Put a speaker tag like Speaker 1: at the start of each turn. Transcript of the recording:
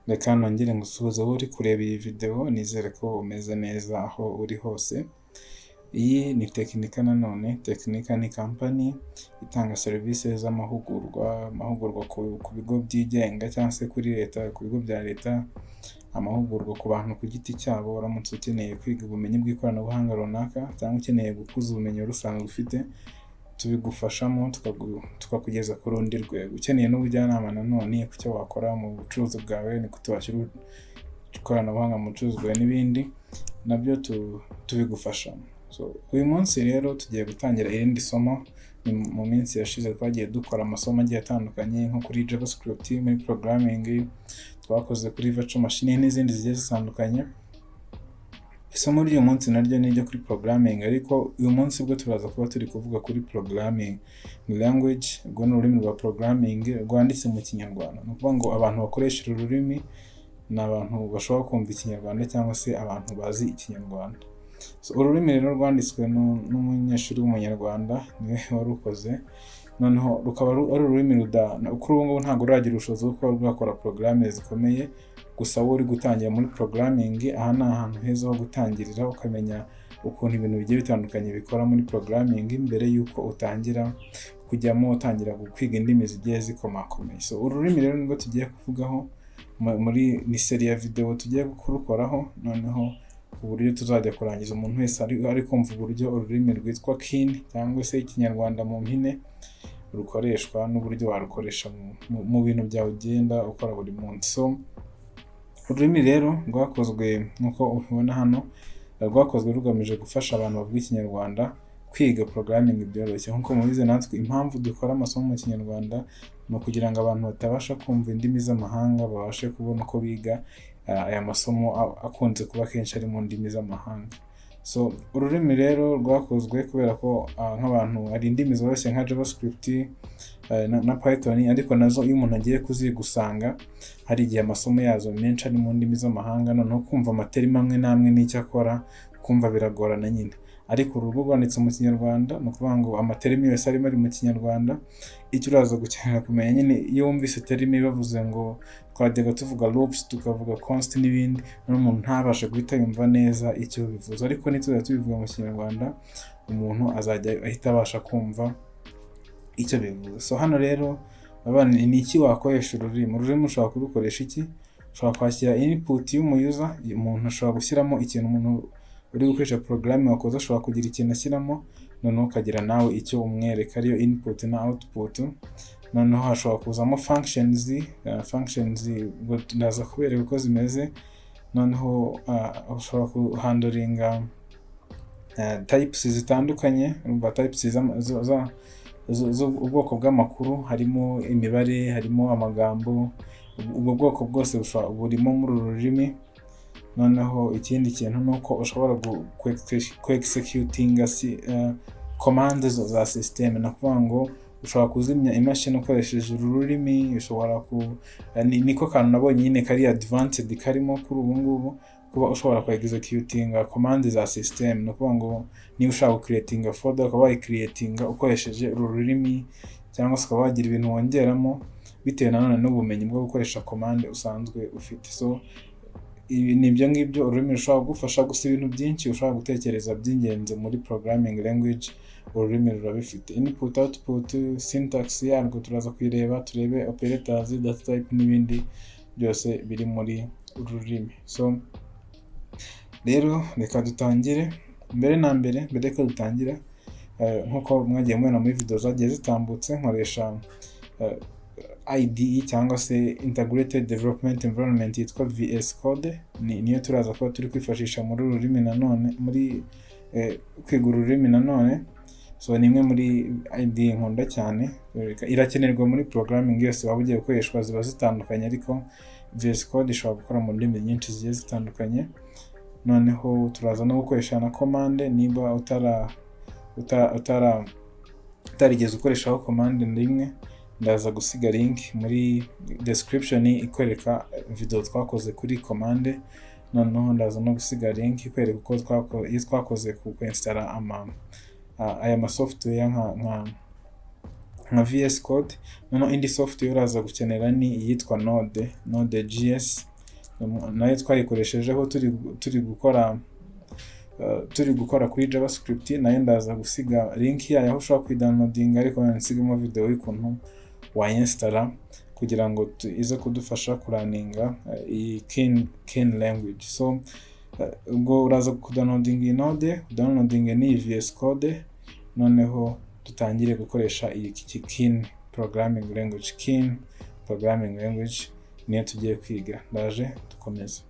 Speaker 1: Reka nongere ngusuhuze wowe uri kureba iyi video, nizere ko umeze neza aho uri hose. Iyi ni Tekinika nanone. Tekinika ni kampani itanga serivisi z'amahugurwa, amahugurwa ku bigo byigenga cyangwa se kuri leta, ku bigo bya leta, amahugurwa ku bantu ku giti cyabo. Uramutse ukeneye kwiga ubumenyi bw'ikoranabuhanga runaka cyangwa ukeneye gukuza ubumenyi wari usanzwe ufite, tubigufashamo tukakugeza ku rundi rwego. Ukeneye n'ubujyanama nanone ku cyo wakora mu bucuruzi bwawe, ni gute washyira ikoranabuhanga mu bucuruzi bwawe n'ibindi, nabyo tubigufashamo. So, uyu munsi rero tugiye gutangira irindi somo. Mu minsi yashize twagiye dukora amasomo agiye atandukanye, nko kuri JavaScript muri programming, twakoze kuri virtual machine n'izindi zigiye zitandukanye. Isomo ry'uyu munsi naryo ni iryo kuri programming, ariko uyu munsi bwo turaza kuba turi kuvuga kuri programming language. Ubwo ni ururimi rwa programming rwanditse mu Kinyarwanda. Ni ukuvuga ngo abantu bakoresha uru rurimi ni abantu bashobora kumva Ikinyarwanda cyangwa se abantu bazi Ikinyarwanda. So, ururimi rero rwanditswe n'umunyeshuri w'Umunyarwanda, niwe warukoze. Noneho rukaba ari ururimi ruda kuri ubu ngubu ntabwo ruragira ubushobozi bwo kuba rwakora porogaramu zikomeye. Gusa wowe uri gutangira muri programming, aha ni ahantu heza ho gutangirira, ukamenya ukuntu ibintu bigiye bitandukanye bikora muri programming mbere y'uko utangira kujyamo, utangira kwiga indimi zigiye zikomakomeye. So, ururimi rero nibwo tugiye kuvugaho muri ni série ya video tugiye kurukoraho, noneho ku buryo tuzajya kurangiza umuntu wese ari kumva uburyo ururimi rwitwa Kin, cyangwa se Ikinyarwanda mu mpine, rukoreshwa n'uburyo warukoresha mu bintu byawe ugenda ukora buri munsi. So, ururimi rero rwakozwe nk'uko ubibona hano, rwakozwe rugamije gufasha abantu bavuga Ikinyarwanda kwiga programming byoroshye. Nk'uko mubizi, natwe impamvu dukora amasomo mu Kinyarwanda ni ukugira ngo abantu batabasha kumva indimi z'amahanga babashe kubona uko biga aya masomo akunze kuba akenshi ari mu ndimi z'amahanga. So, ururimi rero rwakozwe kubera ko nk'abantu hari indimi zoroshye nka JavaScript na Python, ariko nazo iyo umuntu agiye kuziga usanga hari igihe amasomo yazo menshi ari mu ndimi z'amahanga, noneho kumva ama terms amwe n'amwe n'icyo akora kumva biragorana nyine. Ariko uru rwo rwanditse mu Kinyarwanda, ni ukuvuga ngo ama terms yose arimo ari mu Kinyarwanda. Icyo uraza gukenera kumenya nyine, iyo wumvise term bavuze ngo twajyaga tuvuga loops, tukavuga const n'ibindi, noneho umuntu ntabashe guhita yumva neza icyo bivuze, ariko nituzajya tubivuga mu Kinyarwanda, umuntu azajya ahita abasha kumva icyo bivuze. So, hano rero ni iki wakoresha ururimi? Ururimi ushobora kurukoresha iki? Ushobora kwakira input y'umu user, umuntu ashobora gushyiramo ikintu. Umuntu uri gukoresha porogaramu wakoze ashobora kugira ikintu ashyiramo, noneho ukagira nawe icyo umwereka, ariyo input na output. Noneho hashobora kuzamo functions. Functions ubwo ndaza kubereka uko zimeze. Noneho ushobora kuhandlinga types zitandukanye. Urumva types z'ubwoko bw'amakuru, harimo imibare, harimo amagambo, ubwo bwoko bwose burimo muri uru rurimi. Noneho ikindi kintu ni uko ushobora kwexecutinga commande za system. Ni ukuvuga ngo ushobora kuzimya imashini ukoresheje uru rurimi. Ushobora ku niko kantu nabonye nyine kari advanced karimo kuri ubu ngubu, kuba ushobora ku executinga commande za system. Ni ukuvuga ngo niba ushaka gucreatinga folder, ukaba wayicreatinga ukoresheje uru rurimi, cyangwa se ukaba wagira ibintu wongeramo bitewe nanone n'ubumenyi bwo gukoresha commande usanzwe ufite. So, ibi ni ibyo ngibyo ururimi rushobora kugufasha. Gusa ibintu byinshi ushobora gutekereza by'ingenzi muri programming language, ururimi rurabifite. Input, output, syntax yarwo turaza kuyireba, turebe operators, data type n'ibindi byose biri muri uru rurimi. So rero reka dutangire. Mbere na mbere, mbere yuko dutangira, nk'uko mwagiye mubona muri video zagiye zitambutse, nkoresha IDE cyangwa se Integrated Development Environment yitwa VS Code. Niyo turaza kuba turi kwifashisha muri uru rurimi nanone, muri kwiga ururimi nanone. So, ni imwe muri IDE nkunda cyane, irakenerwa muri programming yose waba ugiye gukoreshwa. Ziba zitandukanye, ariko VS Code ishobora gukora mu ndimi nyinshi zigiye zitandukanye. Noneho turaza no gukoresha na commande. Niba utarigeze ukoreshaho commande rimwe, ndaza gusiga link muri description ikwereka video twakoze kuri commande. Noneho ndaza no gusiga link ikwereka uko iyo twakoze ku kwinstalla aya ma software nka VS Code. Noneho indi software uraza gukenera ni iyitwa Node JS. Nayo twayikoreshejeho turi gukora kuri JavaScript. Nayo ndaza gusiga link yayo aho ushobora kuyidownloadinga, ariko nsigamo video y'ukuntu wayinstalla kugira ngo ize kudufasha kurunninga iyi Keen language. So ubwo uraza kudownloadinga iyi Node, downloading n'iyi VS Code, noneho dutangire gukoresha iyi Keen programming language. Keen programming language niyo tugiye kwiga. Ndaje dukomeza.